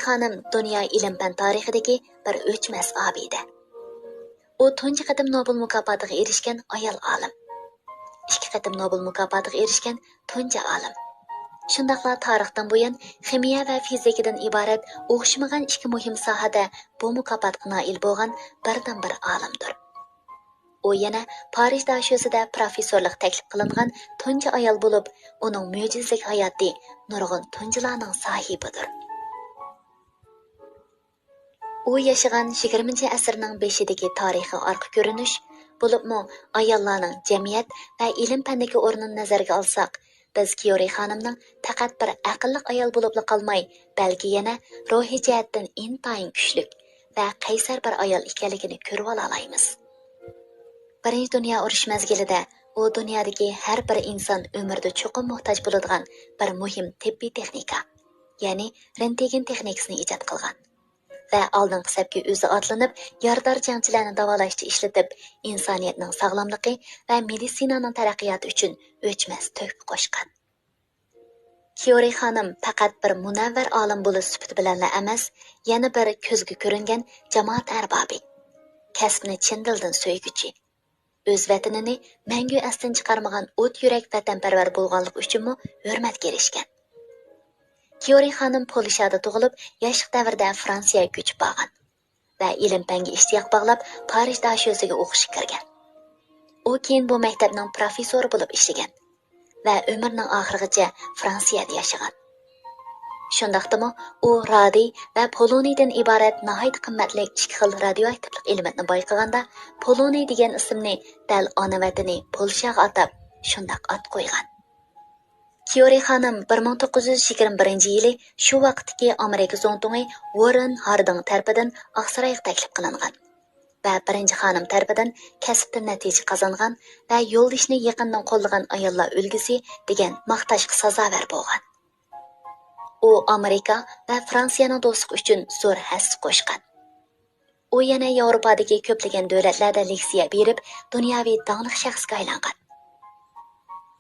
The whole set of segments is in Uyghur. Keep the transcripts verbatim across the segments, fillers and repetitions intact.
خانىم دۇنيا ئىلىم-پەن تارىخىدىكى بىر ئۆچمەس ئابىدە. ئۇ تۇنجى قېتىم نوبېل مۇكاپاتىغا ئېرىشكەن ئايال ئالىم. ئىككى قېتىم نوبېل مۇكاپاتىغا ئېرىشكەن تۇنجى ئالىم. شۇنداقلا تارىختىن بۇيان خىمىيە ۋە فىزىكىدىن ئىبارەت ئوخشىمىغان ئىككى مۇھىم ساھەدە بۇ مۇكاپاتقا نائىل بولغان بىردىنبىر ئالىمدۇر. ئۇ يەنە پارىژ داشۆسىدە پروفېسسورلۇق تەكلىپ قىلىنغان تۇنجى ئايال بولۇپ، ئۇنىڭ مۆجىزىلىك ھاياتى نۇرغۇن تۇنجىلارنىڭ ساھىبىدۇر. ئۇ ياشىغان يىگىرمىنچى ئەسىرنىڭ بېشىدىكى تارىخىي ئارقا كۆرۈنۈش، بولۇپمۇ ئاياللارنىڭ جەمئىيەت ۋە ئىلىم-پەندىكى ئورنىنى نەزەرگە ئالساق، بىز كيورى خانىمنىڭ پەقەت بىر ئەقىللىق ئايال بولۇپلا قالماي، بەلكى يەنە روھىي جەھەتتىن ئىنتايىن كۈچلۈك ۋە قەيسەر بىر ئايال ئىكەنلىكىنى كۆرۈۋالالايمىز. بىرىنچى دۇنيا ئۇرۇشى مەزگىلىدە ئۇ دۇنيادىكى ھەر بىر ئىنسان ئۆمرىدە چوقۇم موھتاج بولىدىغان بىر مۇھىم تېببىي تېخنىكا، يەنى رېنتگېن تېخنىكىسىنى ئىجاد قىلغان ۋە ئالدىنقى سەپكە ئۆزى ئاتلىنىپ، يارىدار جەڭچىلەرنى داۋالاشتا ئىشلىتىپ، ئىنسانىيەتنىڭ ساغلاملىقى ۋە مېدىتسىنانىڭ تەرەققىياتى ئۈچۈن ئۆچمەس تۆھپە قوشقان. كيورى خانىم پەقەت بىر مۇنەۋۋەر ئالىم بولۇش سۈپىتى بىلەنلا ئەمەس، يەنە بىر كۆزگە كۆرۈنگەن جامائەت ئەربابى، كەسپىنى چىن دىلدىن سۆيگۈچى، ئۆز ۋەتىنىنى مەڭگۈ ئەستىن چىقارمىغان ئوت يۈرەك ۋەتەنپەرۋەر بولغانلىقى ئۈچۈنمۇ ھۆرمەتكە ئېرىشكەن. كيورى خانىم پولشادا تۇغۇلۇپ، ياشلىق دەۋرىدە فرانسىيەگە كۆچۈپ بارغان ۋە ئىلىم-پەنگە ئىشتىياق باغلاپ، پارىژ داشۆسىگە ئوقۇشقا كىرگەن. ئۇ كېيىن بۇ مەكتەپنىڭ پروفېسسورى بولۇپ ئىشلىگەن ۋە ئۆمرىنىڭ ئاخىرىغىچە فرانسىيەدە ياشىغان. شۇنداقتىمۇ ئۇ رادىي ۋە پولونىيدىن ئىبارەت ناھايىتى قىممەتلىك ئىككى خىل رادىيوئاكتىپلىق ئېلېمېنتنى بايقىغاندا، پولونىي دېگەن ئىسىمنى دەل ئانا ۋەتىنى پولشاغا ئاتاپ، شۇنداق ئات قويغان. كيورى خانىم بىر مىڭ توققۇز يۈز يىگىرمە بىرىنچى يىلى شۇ ۋاقىتتىكى ئامېرىكا زۇڭتۇڭى ۋوررېن ھاردىڭ تەرىپىدىن ئاقسارايغا تەكلىپ قىلىنغان ۋە بىرىنچى خانىم تەرىپىدىن كەسىپتە نەتىجە قازانغان ۋە يولدىشىنى يېقىندىن قوللىغان ئاياللار ئۈلگىسى دېگەن ماختاشقا سازاۋەر بولغان. ئۇ ئامېرىكا ۋە فرانسىيەنىڭ دوستلۇقى ئۈچۈن زور ھەسسە قوشقان. ئۇ يەنە ياۋروپادىكى كۆپلىگەن دۆلەتلەردە لېكسىيە بېرىپ، دۇنياۋى داڭلىق شەخسكە ئايلانغان.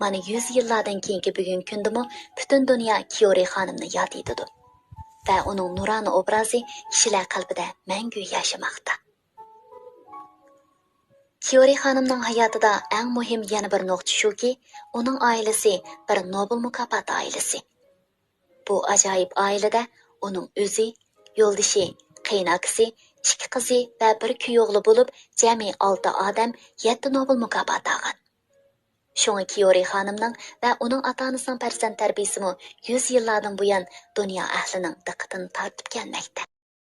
مانا، يۈز يىللاردىن كېيىنكى بۈگۈنكى كۈندىمۇ پۈتۈن دۇنيا كيورى خانىمنى ياد ئېتىدۇ ۋە ئۇنىڭ نۇرانە ئوبرازى كىشىلەر قەلبىدە مەڭگۈ ياشىماقتا. كيورى خانىمنىڭ ھاياتىدا ئەڭ مۇھىم يەنە بىر نۇقتا شۇكى، ئۇنىڭ ئائىلىسى بىر نوبېل مۇكاپاتى ئائىلىسى. بۇ ئاجايىپ ئائىلىدە ئۇنىڭ ئۆزى، يولدىشى، قېيىنئاكىسى، ئىككى قىزى ۋە بىر كۈيئوغلى بولۇپ، جەمئىي ئالتە ئادەم يەتتە نوبېل مۇكاپاتى ئالغان. شۇڭا كيورى خانىمنىڭ ۋە ئۇنىڭ ئاتا-ئانىسىنىڭ پەرزەنت تەربىيىسىمۇ يۈز يىللاردىن بۇيان دۇنيا ئەھلىنىڭ دىققىتىنى تارتىپ كەلمەكتە.